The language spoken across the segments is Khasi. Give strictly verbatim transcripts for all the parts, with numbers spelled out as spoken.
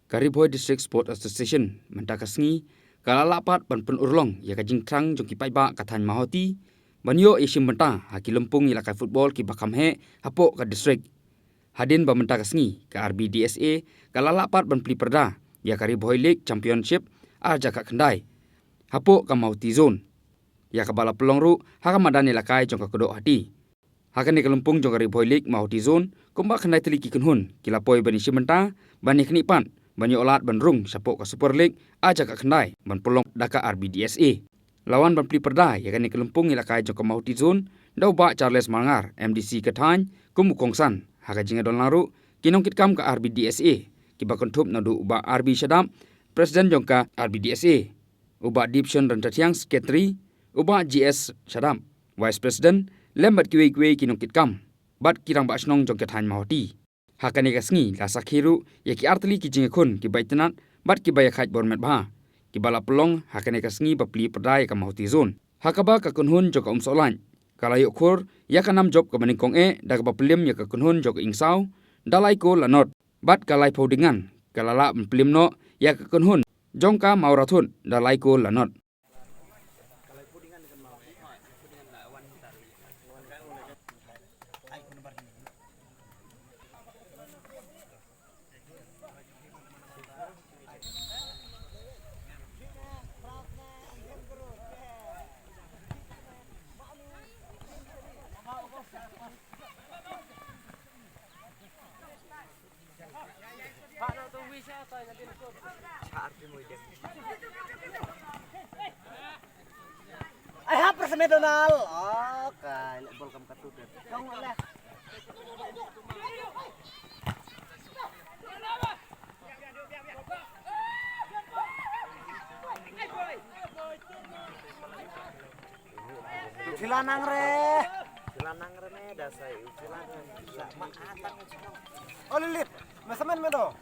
Ka Ri Bhoi District Sport Association mynta ka sngi ka la lah pat ban pynurlong ïa ka jingthrang jong ki paidbah ka thaiñ Mawhati ban ïoh ïashim bynta ha ki lympung ïalehkai football kiba kham heh hapoh ka district. Hadien ba mynta ka sngi ka R B D S A ka la lah pat ban plie pyrda ïa ka Ri Bhoi League Championship ar hajar khatkhyndai hapoh ka Mawhati Zone, ïa kaba la pynlong ruh ha ka madan ïalehkai jong ka Kdoh Hati. Ha kane ka lympung jong ka Ri Bhoi League Mawhati Zone, kumba khyndai tylli ki kynhun ki la poi ban ïashim bynta ban ïaknieh pat ban ïoh lad ban rung shapoh ka Super League ar hajar khatkhyndai ban pynlong da ka R B D S A. La wan ban plie pyrda ïa kane ka lympung ïalehkai jong ka Mawhati Zone da u Bah Charles Marngar, M D C ka thaiñ, kum u kongsan. Ha ka jingïadon lang ruh ki nongkitkam ka R B D S A kiba kynthup naduh u Bah R B Shadap, President jong ka R B D S A, u Bah Dipson Ryntathiang, Secretary, u Bah G S Shadap, Vice President, lem bad kiwei kiwei ki nongkitkam bad ki rangbah shnong jong ka thaiñ Mawhati. Ha kane ka sngi la sakhi ruh ïa ki artylli ki jingïakhun kiba itynnad bad kiba ïakhaid bor met bha kiba la pynlong ha kane ka sngi ba plie pyrda ïa ka Mawhati Zone, ha kaba ka kynhun jong ka Umsohlait ka la ïoh khur ïa ka nam jop kaba nyngkong eh da kaba pynliem ïa ka kynhun jong ka Ingsaw da lai kol la nod, bad ka laiphew ding ngan ka la lah ban pynliem noh ïa ka kynhun jong ka Mawrathut da lai kol la nod. Ai hap, Rasmi Donald. Oh, kan bol kam katut. Kong leh. Sila nang re. Sila nang re ne, dasai. Sila nang. Sila ma atang. Oh, lilit. Masaman me do.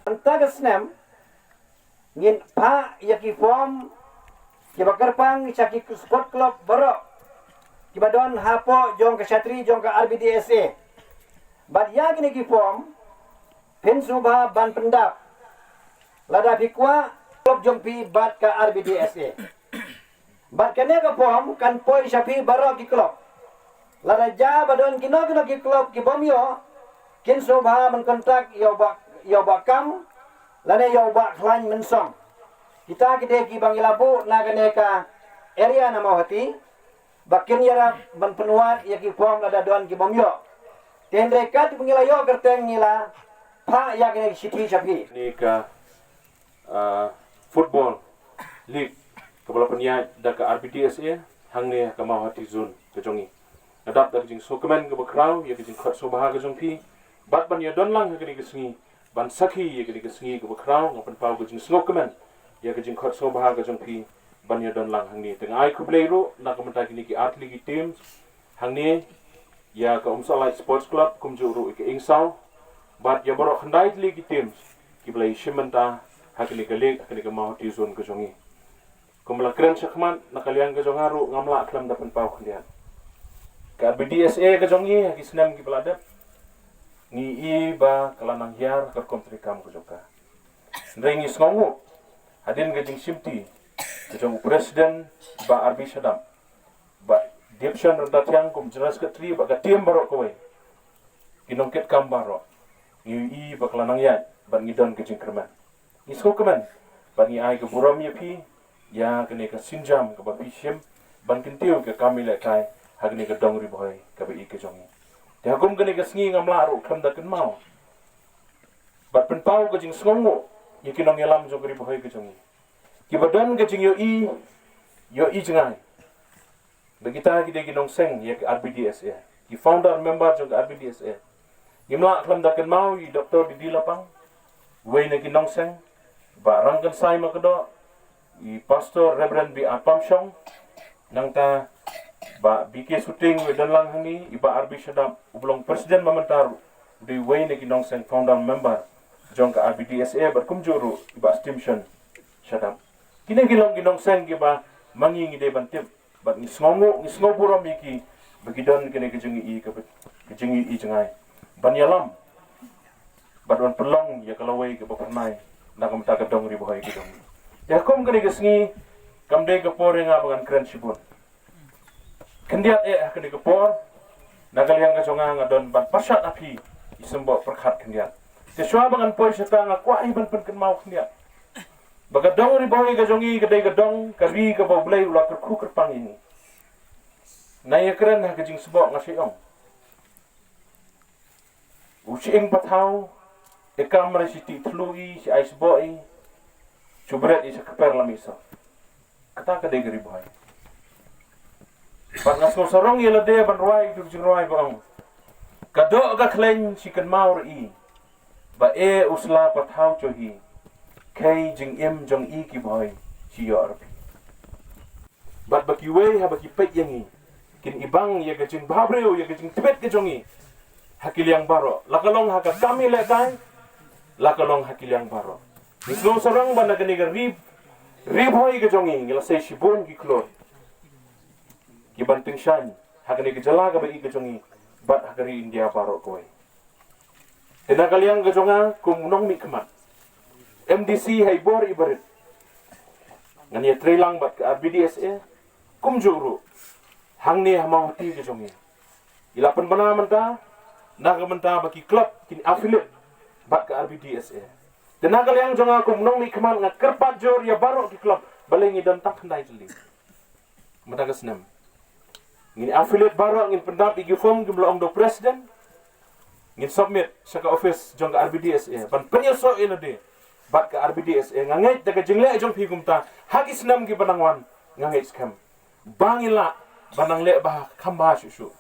Mynta ka snem ngin phah ïa ki form kiba kyrpang sha ki sport club baroh kiba don hapoh jong ka shatri jong ka R B D S A. Bad ïa kine ki form phin sngewbha ban pyndap lada phi kwah club jong phi bad ka R B D S A. Bad kane ka form kan poi sha phi baroh ki club. Lada jia ba don kino kino ki club ki bym ïoh, kin sngewbha ban contact ïa u Bah, ïa u Bah Kam lane ïa u Bah Khlaiñ Mynsong. Kita ki dei kiba ngi la buh na kane ka area na Mawhati ba kin ïarap ban pynwad ïa ki form lada don ki bym ïoh. Te hynrei katba ngi la ïoh kyrteng ngi la phah ïa kane ka shithi sha phi. Kane ka ah, football league kaba la pynïaid da ka R B D S A hangne ha ka Mawhati Zone ka jong ngi. Nga dap da ka jingsngewkmen kaba khraw ïa ka jingkhot sngewbha ka jong phi bad ban ïadon lang ha kane ka sngi ban sakhi ïa kane ka sngi kaba khraw. Nga pynpaw ka jingsngewkmen ïa ka jingkhot sngewbha ka jong phi ban ïadon lang hangne. Te nga ai khublei ruh na ka bynta kine ki artylli ki team hangne, ïa ka Umsohlait Sports Club kumjuh ruh ïa ka Ingsaw bad ïa baroh khyndai tylli ki teams kiba la ïashim bynta ha kane ka league ha kane ka Mawhati Zone ka jong ngi. Kumba la kren shakhmat na ka liang ka jong nga ruh ngam lah khlem da pynpaw khyndiat. Ka R B D S A ka jong ngi ha ki snem kiba la dep ngi i ba ka la nang hiar ka rukom treikam ka jong ka. Hynrei ngi sngewnguh hadien ka jingshimti ka jong u President Bah R B Shadap, Bah Dipson Ryntathiang kum General Secretary bad ka team baroh kawei, ki nongkitkam baroh, ngi i ba ka la nang ïaid bad ngi don ka jingkyrmen. Ngi sngewkmen bad ngi ai ka burom ïa phi ïa kane ka sienjam kaba phi shim ban kyntiew ka kam ïalehkai ha kane ka dong Ri Bhoi kaba ïeit ka jong ngi. Te ha kum kane ka sngi ngam lah ruh khlem da kynmaw bad pynpaw ka jingsngewnguh ïa ki nongïalam jong ka Ri Bhoi ka jong ngi kiba don ka jingïohi, ïohi jngai ba kita ki dei ki nongseng ïa ka R B D S A, ki founder member jong ka R B D S A. Ngim lah khlem da kynmaw ïa i Doktor D D Lapang, uwei na ki nongseng, Bah Rangkynsai Makdoh, i Pastor Reverend B R Pamshong, Nangta Bah B K Suting, u don lang hangne, i Bah R B Shadap, u ba long president mynta ruh, u dei uwei na ki nongseng founder member jong ka R B D S A, bad kumjuh ruh i Bah Stimson Shadap. Kine ki long ki nongseng kiba ma ngi ngi dei ban tip, bad ngi sngewnguh, ngi sngew burom ïa ki ba ki don kine ki jingïohi, ka, ki jingïohi jngai ban ïalam bad ban pynlong ïa ka lawei kaba phyrnai na ka bynta ka dong Ri Bhoi ka dong. Te ha kum kane ka sngi kam dei ka por ïa nga ba ngan kren shibun khyndiat. Eh, ha kane ka por, na ka liang ka jong nga, nga don ban pyrshah ïa phi i symboh pyrkhat khyndiat. Te shuwa ba ngan poi shata, nga kwah hi ban pynkynmaw khyndiat ba ka dong Ri Bhoi ka jong ngi ka dei ka dong, ka ri kaba U Blei u la kyrkhu kyrpang ïa ngi. Nga ïakren ha ka jingsboh, nga shu ong, u shyieng pathaw e kam re shi tih thlu i, shi ai sboh i, shu bret i sha kper lam i sa. Kata ka dei ka Ri Bhoi. Bad nga sngew sarong ïa lade ban rwai tu jingrwai ba ong, ka doh ka khleiñ shi kynmaw re i, ba e u sla pathaw cho hi, khei jingim jong i ki Bhoi shi ïoh re phi. Bad ba kiwei haba ki peit ïa ngi, kin ibang ïa ka jingbhabriew, ïa ka jingtbit ka jong ngi ha ki liang baroh, la ka long ha ka kam ïalehkai, la ka long ha ki liang baroh. Ngi sngew sarong ba na kane ka Ri, Ri Bhoi ka jong ngi, ngi la sei shibun ki khlur ki ban tyngshaiñ ha kane ka jylla kaba ïeit ka jong ngi bad ha ka ri India baroh kawei. Te na ka liang ka jong nga kum u nongmihkhmat, M D C ha i bor i barit, ngan ïatreilang bad ka R B D S A, kumjuh ruh hangne ha Mawhati ka jong ngi. I la pynbna mynta na ka bynta ba ki club kin affiliate bad ka R B D S A. Te na ka liang jong nga kum u nongmihkhmat, nga kyrpad jur ïa baroh ki club, balei ngi don tang khyndai tylli mynta ka snem. Ngin affiliate baroh, ngin pyndap ïa ki form kiba la ong da u president, ngin submit sha ka office jong ka R B D S A ban pynïasoh ïa lade bad ka R B D S A. Nga ngeit da ka jingleh jong phi kumta ha ki snem kiba nang wan, nga ngeit skhem ba ngin lah ban nang leh bha, kham bha shuh shuh.